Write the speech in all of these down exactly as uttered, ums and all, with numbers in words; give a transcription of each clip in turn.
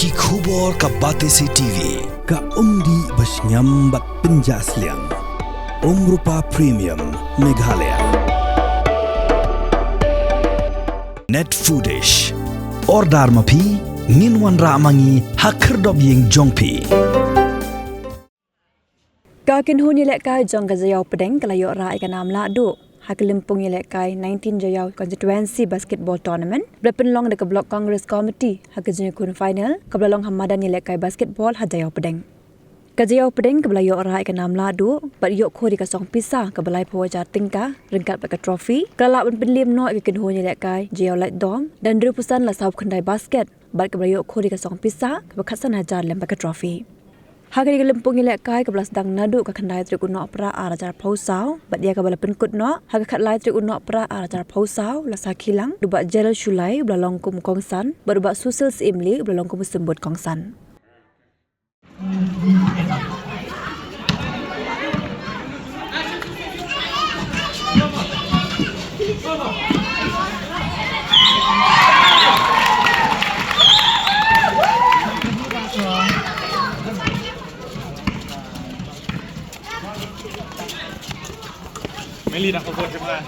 Ki khubor ka Batesi T V. Ka umdih ba shngiam bad pynjah sliang. Umrupa Premium Meghalaya. Net Foodish. Order ma phi, ngin wanrah ma ngi ha khyrdop ïing jong phi. Ka kynhun ïalehkai jong ka Jaïaw Pdeng ka la ïoh rah ïa ka nam lahduh ha ka lympung ïalehkai nineteen Jaïaw Constituency Basketball Tournament, ba la pynlong da ka Block Congress Committee ha ka jingïakhun final kaba la long ha madan ïalehkai basketball ha Jaïaw Pdeng. Ka Jaïaw Pdeng kaba la ïoh rah ïa ka nam lahduh bad ïoh khur ïa ka song pisa kaba laiphew hajar tyngka ryngkat bad ka trophy, ka la lah ban pynliem noh ïa ka kynhun ïalehkai Jaïaw Laitdom da hynriewphew san la sawphew khyndai basket, bad kaba la ïoh khur ïa ka song pisa kaba khatsan hajar lem bad ka trophy. Ha kane ka lympung ïalehkai kaba la sdang naduh ka khyndai tarik u Nohprah ar hajar arphew saw bad ïa kaba la pynkut noh ha ka khatlai tarik u Nohprah ar hajar arphew saw, la sakhi lang da u Bah Gerald Shullai uba la long kum u kongsan bad u Bah Susil Syiemlieh uba la long kum u symbud kongsan. Meli dah kebun semua.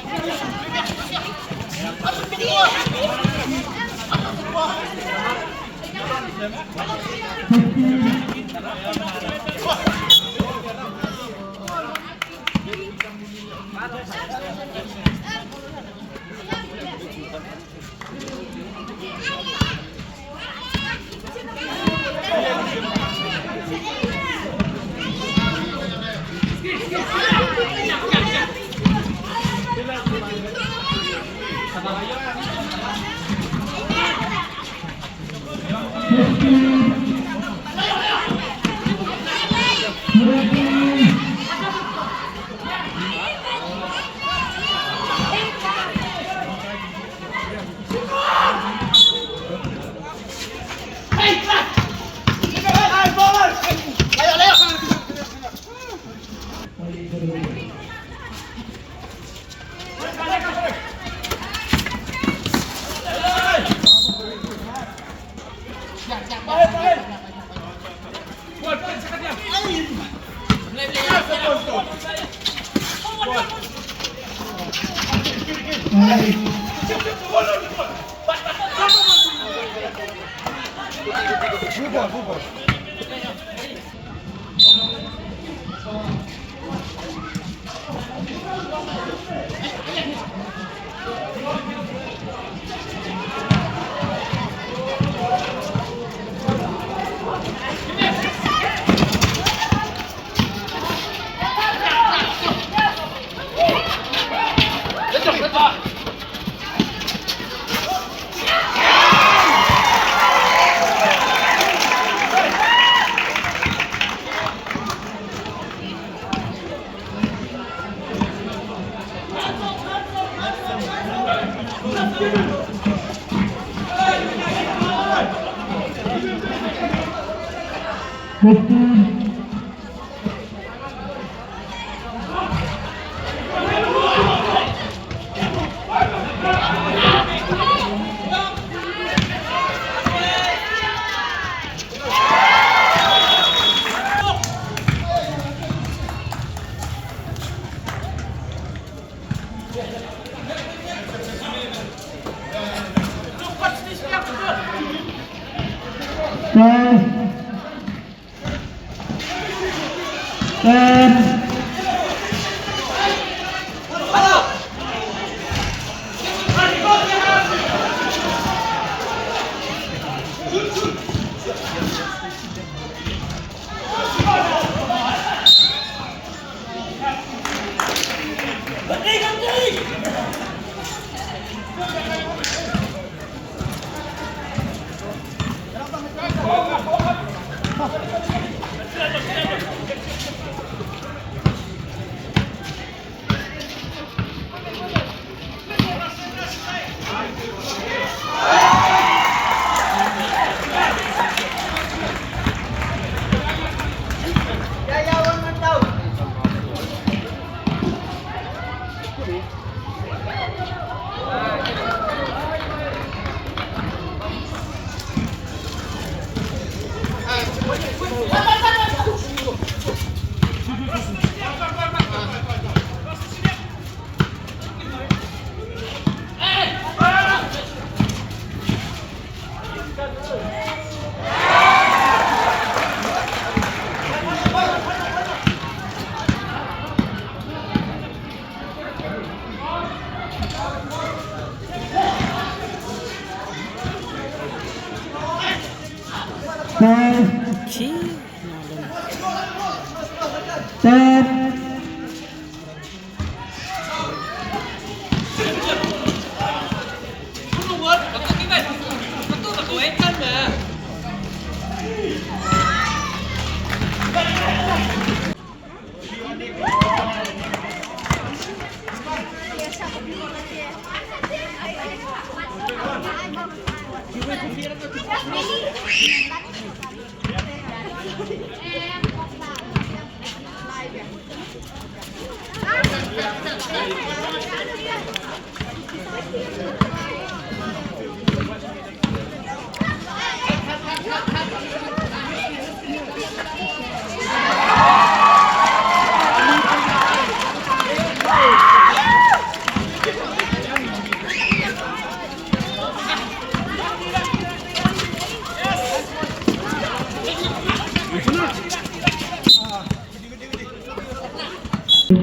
Five. Ten.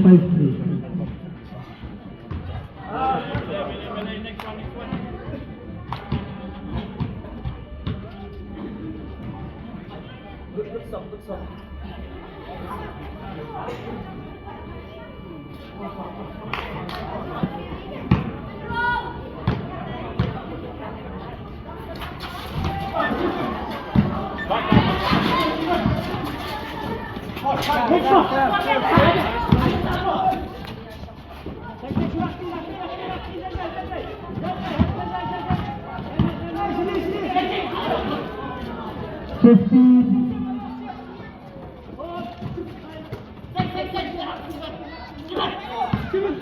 Five three. Fifteen.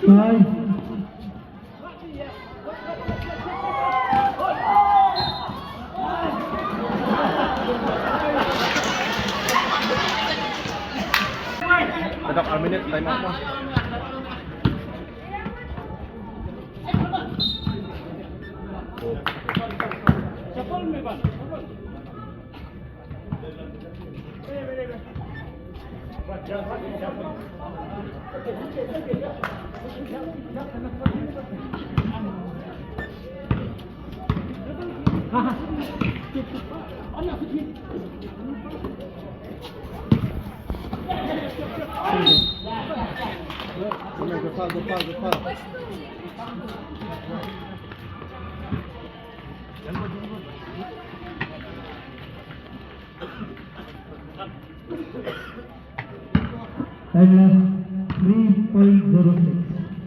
Five. Tengok, one minute, time out. Go far, go far, go far. Time left, three point zero six.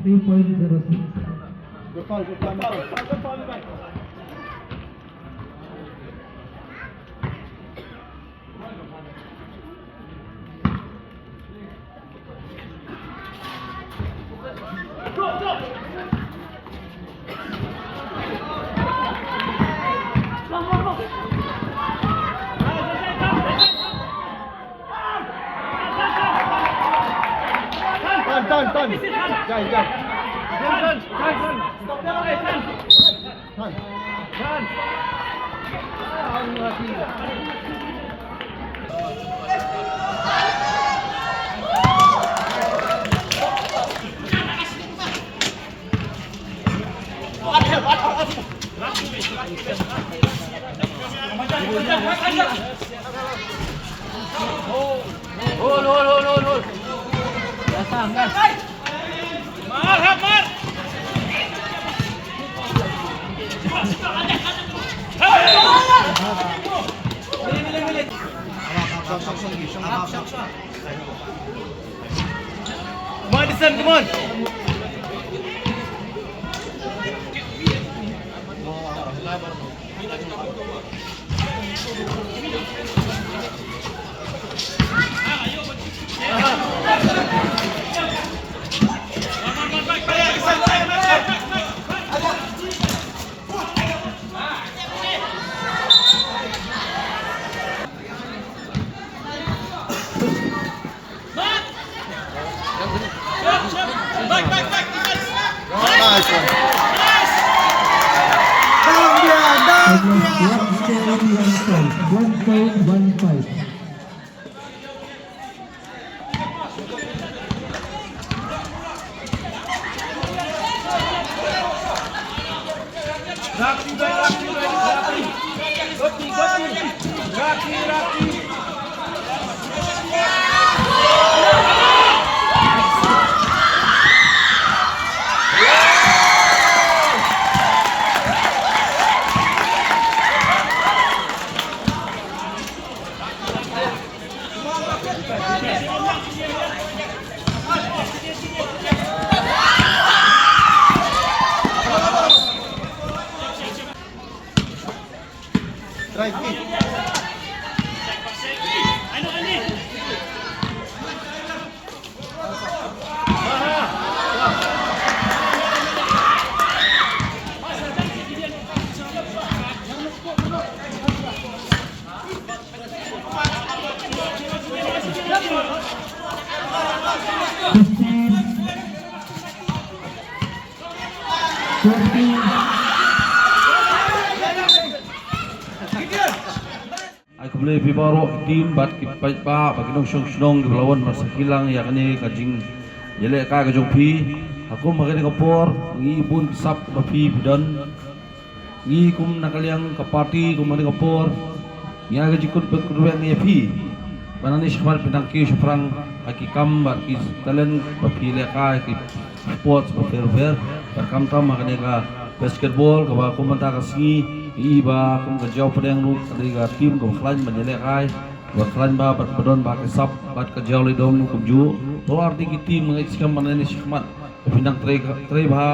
Three point zero six. Go far, go far, go far. Tan, tan, tan. Jai, jai. Tan, tan, tan, tan. Tan. Tan. Hold, hold, hold, hold, hold. Biasa, angkat. Mar, hap, mar. Madison, come on. One five, one five, one five. Ai khublei phi baroh ki team bad ki paidbah bad ki nongshong shnong kiba la wan marsa kilang ïa kane ka jingïalehkai ka jong phi. Ha kum ha kane ka por ngi bun ki sap ba phi phi don. Ngi kum na ka liang ka party kum ha kane ka por ngi ai ka jingkut bad kut weng ïa phi. Ba nangne shakhmat phin nang kiew shaphrang ha ki kam bad ki talent ba phi lehkai ki sports ba pher pher. Bad khamtam ha kane ka basketball kaba kum mynta ka sngi i ba kum ka Jaw Pdeng ruh ka dei ka team kaba khlaiñ ban ïalehkai, ba khlaiñ ba bad ba don ba ka sap bad ka Jaw Lydom ruh kumjuh. To arti ki team ngi skhem ban ïa ni shakhmat phi dang trei, trei bha,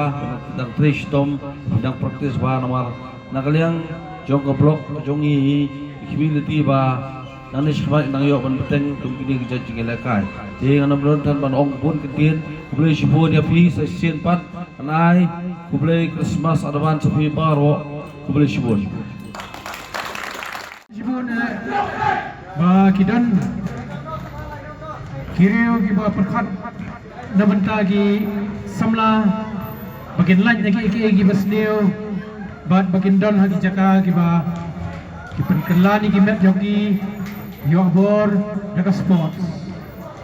phi dang trei shitom, phi dang practice bha namar na ka liang jong ka block ka jong ngi hi, i khmih lynti ba nangne shakhmat nang ïoh ban bteng kum kine ki jait jingïalehkai. Te ngan ym don than ban ong bun kyntien. Khublei shibun ïa phi sa shisien pat. Ngan ai khublei Christmas advance ïa phi baroh. Khublei shibun. Shibun, eh, ba ki don ki riew kiba pyrkhat na bynta ki samla ba kin lait na kiei kiei kiba sniew bad ba kin don ha ki jaka kiba ki pynkylla ïa ki met jong ki ïoh bor da ka sports.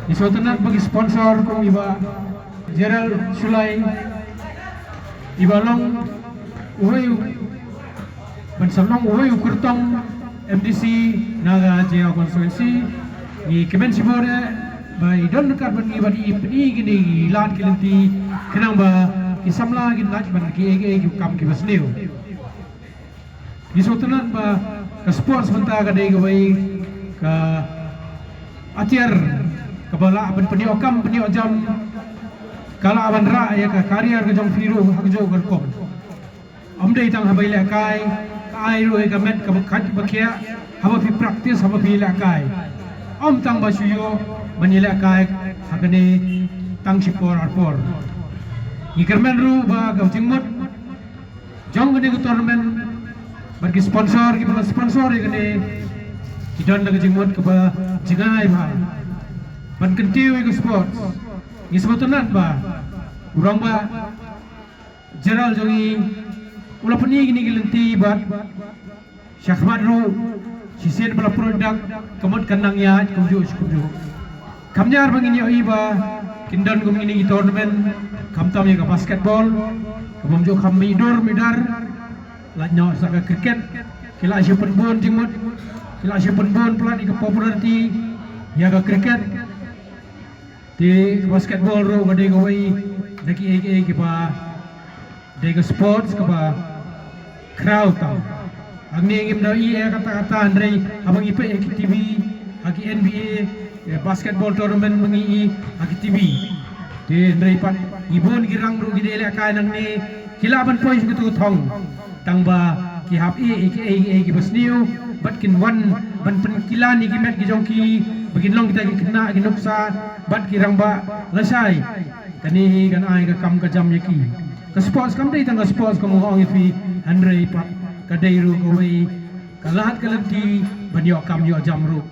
Ngi sngewtynnat ba ki sponsor kum i Bah Gerald Shullai i ba long uwei u, ban sa long uwei u kyrtong M D C na ka Jaïaw constituency. Ngi kmen shibun eh ba i don ryngkat bad ngi bad i pyni kine ki lad ki lynti khnang ba ki samla kin lait ban kiei kiei ki kam kiba sniew. Ngi sngewtynnat ba ka sports mynta ka dei kawei ka atiar kaba lah ban pynïoh kam pynïoh jam, ka lah ban rah ïa ka career ka jong phi ruh ha kajuh ka rukom. Ym dei tang haba ïalehkai, ka ai ruh ïa ka met kaba khait ba khiah haba phi practice haba phi ïalehkai. Ym tang ba shu ïoh ban ïalehkai ha kane tang shipor arpor. Ngi kyrmen ruh ba ka jingmut jong kane ka tournament bad ki sponsor kiba la sponsor ïa kane ki don da ka jingmut kaba jngai bha ban kyntiew ïa ka sports. Ngi sngewtynnat ba u rangbah Gerald jong ngi u la pyni kine ki lynti bad shakhmat ruh shisien ba la pynroi dak ka mut kan nang ïaid kumjuh shi kumjuh. Kham ñiar ba ngin ïohi ba kin don kum kine ki tournament, khamtam ïa ka basketball, ka bym ju kham mih dur mih dar, lait noh sa ka cricket, ki la shu pynbun jingmut, ki la shu pynbun palat ïa ka popularity ïa ka cricket. Te ka basketball ruh ka dei kawei na kiei kiei kiba dei ka sports kaba khraw tam. Hangne ngim da i ïa kata kata hynrei haba ngi peit ïa ki T V ha ki N B A, ïa basketball tournament ba ngi i ha ki T V. Te hynrei pat ngi bun ki rang ruh ki dei lehkai nangne ki lah ban poi sha katu ka thong. Tang ba ki hap ïeh ïa kiei kiei kiba sniew bad kin wan ban pynkylla ïa ki met ki jong ki ba kin long kita ki khynnah ki nuksa bad ki rangbah lashai. Kane hi kan ai ka kam ka jam ïa ki. Ka sports kam dei tang ka sports kum nga ong ïa phi, hynrei pat ka dei ruh kawei ka lad ka lynti ban ïoh kam ïoh jam ruh.